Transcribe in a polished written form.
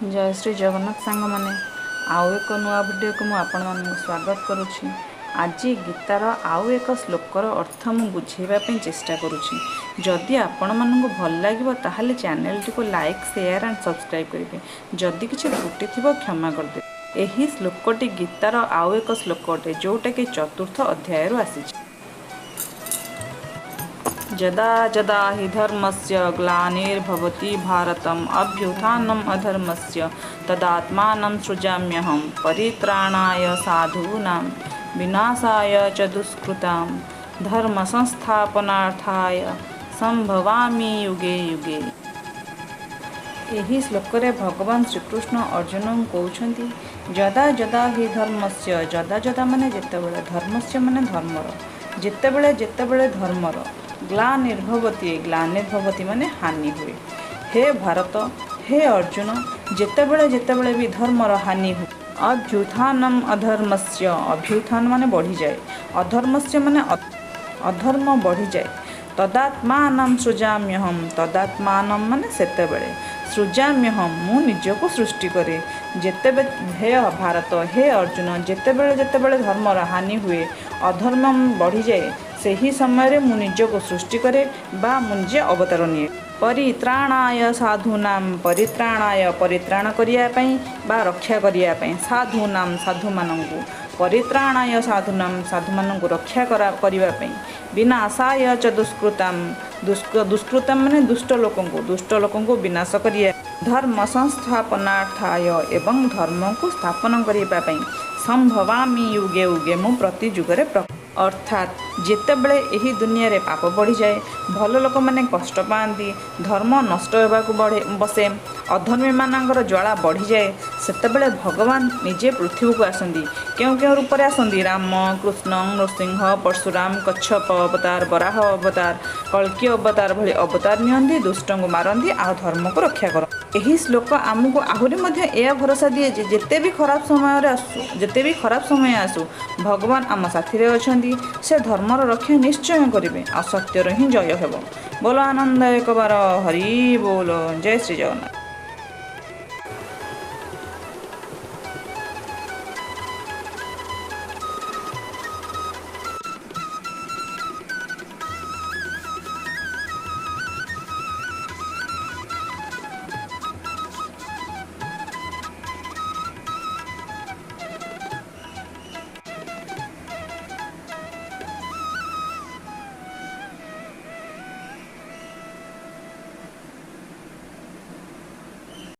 ଜୟ ଶ୍ରୀ ଜଗନ୍ନାଥ ସାଙ୍ଗମାନେ, ଆଉ ଏକ ନୂଆ ଭିଡ଼ିଓକୁ ମୁଁ ଆପଣମାନଙ୍କୁ ସ୍ୱାଗତ କରୁଛି। ଆଜି ଗୀତାର ଆଉ ଏକ ଶ୍ଲୋକର ଅର୍ଥ ମୁଁ ବୁଝେଇବା ପାଇଁ ଚେଷ୍ଟା କରୁଛି। ଯଦି ଆପଣମାନଙ୍କୁ ଭଲ ଲାଗିବ, ତାହେଲେ ଚ୍ୟାନେଲଟିକୁ ଲାଇକ୍, ସେୟାର ଆଣ୍ଡ ସବସ୍କ୍ରାଇବ୍ କରିବେ। ଯଦି କିଛି ତ୍ରୁଟି ଥିବ, କ୍ଷମା କରିଦେବେ। ଏହି ଶ୍ଲୋକଟି ଗୀତାର ଆଉ ଏକ ଶ୍ଲୋକ ଅଟେ, ଯେଉଁଟାକି ଚତୁର୍ଥ ଅଧ୍ୟାୟରୁ ଆସିଛି। ଯଦା ଯଦା ହି ଧର୍ମସ୍ୟ ଗ୍ଲାନିର୍ଭବତି ଭାରତମ୍, ଅଭ୍ୟୁତ୍ଥାନମ୍ ଅଧର୍ମସ୍ୟ ତଦାତ୍ମାନଂ ସୃଜାମ୍ୟହಂ, ପରିତ୍ରାଣାୟ ସାଧୂନାं ବିନାଶାୟ ଚ ଦୁଷ୍କୃତାಂ, ଧର୍ମ ସଂସ୍ଥାପନାର୍ଥାୟ ସମ୍ଭବାମି ୟୁଗେ ୟୁଗେ। ଏହି ଶ୍ଲୋକରେ ଭଗବାନ ଶ୍ରୀକୃଷ୍ଣ ଅର୍ଜୁନଙ୍କୁ କହୁଛନ୍ତି, ଯଦା ଯଦା ହି ଧର୍ମସ୍ୟ, ଯଦା ଯଦା ମାନେ ଯେତେବେଳେ, ଧର୍ମସ୍ୟ ମାନେ ଧର୍ମର, ଯେତେବେଳେ ଯେତେବେଳେ ଧର୍ମର, ଗ୍ଲାନିର୍ଭବତି, ଗ୍ଲାନିର୍ଭବତି ମାନେ ହାନି ହୁଏ। ହେ ଭାରତ, ହେ ଅର୍ଜୁନ, ଯେତେବେଳେ ଯେତେବେଳେ ବି ଧର୍ମର ହାନି ହୁଏ, ଅଭ୍ୟୁତ୍ଥାନମ୍ ଅଧର୍ମସ୍ୟ, ଅଭ୍ୟୁତ୍ଥାନ ମାନେ ବଢ଼ିଯାଏ, ଅଧର୍ମସ୍ୟ ମାନେ ଅଧର୍ମ ବଢ଼ିଯାଏ, ତଦାତ୍ମାନଂ ସୃଜାମ୍ୟହಂ, ତଦାତ୍ମାନಂ ମାନେ ସେତେବେଳେ, ସୃଜାମ୍ୟହಂ ମୁଁ ନିଜକୁ ସୃଷ୍ଟି କରେ। ଯେତେବେ ହେ ଭାରତ, ହେ ଅର୍ଜୁନ, ଯେତେବେଳେ ଯେତେବେଳେ ଧର୍ମର ହାନି ହୁଏ, ଅଧର୍ମ ବଢ଼ିଯାଏ, ସେହି ସମୟରେ ମୁଁ ନିଜକୁ ସୃଷ୍ଟି କରେ ବା ମୁଁ ନିଜେ ଅବତାର ନିଏ। ପରିତ୍ରାଣାୟ ସାଧୁନାମ, ପରିତ୍ରାଣାୟ ପରିତ୍ରାଣ କରିବା ପାଇଁ ବା ରକ୍ଷା କରିବା ପାଇଁ, ସାଧୁନାମ ସାଧୁମାନଙ୍କୁ, ପରିତ୍ରାଣାୟ ସାଧୁନାମ ସାଧୁମାନଙ୍କୁ ରକ୍ଷା କରିବା ପାଇଁ, ବିନାଶାୟ ଚ ଦୁଷ୍କୃତାମ, ଦୁଷ୍କୃତାମ ମାନେ ଦୁଷ୍ଟ ଲୋକଙ୍କୁ, ଦୁଷ୍ଟ ଲୋକଙ୍କୁ ବିନାଶ କରିବା, ଧର୍ମ ସଂସ୍ଥାପନାର୍ଥାୟ ଏବଂ ଧର୍ମକୁ ସ୍ଥାପନ କରିବା ପାଇଁ, ସମ୍ଭବାମି ୟୁଗେ ୟୁଗେ ମୁଁ ପ୍ରତି ଯୁଗରେ। ଅର୍ଥାତ୍ ଯେତେବେଳେ ଏହି ଦୁନିଆରେ ପାପ ବଢ଼ିଯାଏ, ଭଲ ଲୋକମାନେ କଷ୍ଟ ପାଆନ୍ତି, ଧର୍ମ ନଷ୍ଟ ହେବାକୁ ବଢ଼େ ବସେ, ଅଧର୍ମୀମାନଙ୍କର ଜ୍ୱାଳା ବଢ଼ିଯାଏ, ସେତେବେଳେ ଭଗବାନ ନିଜେ ପୃଥିବୀକୁ ଆସନ୍ତି। କେଉଁ କେଉଁ ରୂପରେ ଆସନ୍ତି? ରାମ, କୃଷ୍ଣ, ନୃସିଂହ, ପରଶୁରାମ, କଚ୍ଛପ ଅବତାର, ବରାହ ଅବତାର, କଳ୍କୀ ଅବତାର ଭଳି ଅବତାର ନିଅନ୍ତି, ଦୁଷ୍ଟଙ୍କୁ ମାରନ୍ତି ଆଉ ଧର୍ମକୁ ରକ୍ଷା କରନ୍ତି। ଏହି ଶ୍ଲୋକ ଆମକୁ ଆହୁରି ମଧ୍ୟ ଏହା ଭରସା ଦିଏ ଯେ ଯେତେ ବି ଖରାପ ସମୟରେ ଆସୁ, ଯେତେ ବି ଖରାପ ସମୟ ଆସୁ, ଭଗବାନ ଆମ ସାଥିରେ ଅଛନ୍ତି। ସେ ଧର୍ମର ରକ୍ଷା ନିଶ୍ଚୟ କରିବେ ଆଉ ସତ୍ୟର ହିଁ ଜୟ ହେବ। ବୋଲ ଆନନ୍ଦ ଏକବାର ହରି ବୋଲ। ଜୟ ଶ୍ରୀ ଜଗନ୍ନାଥ।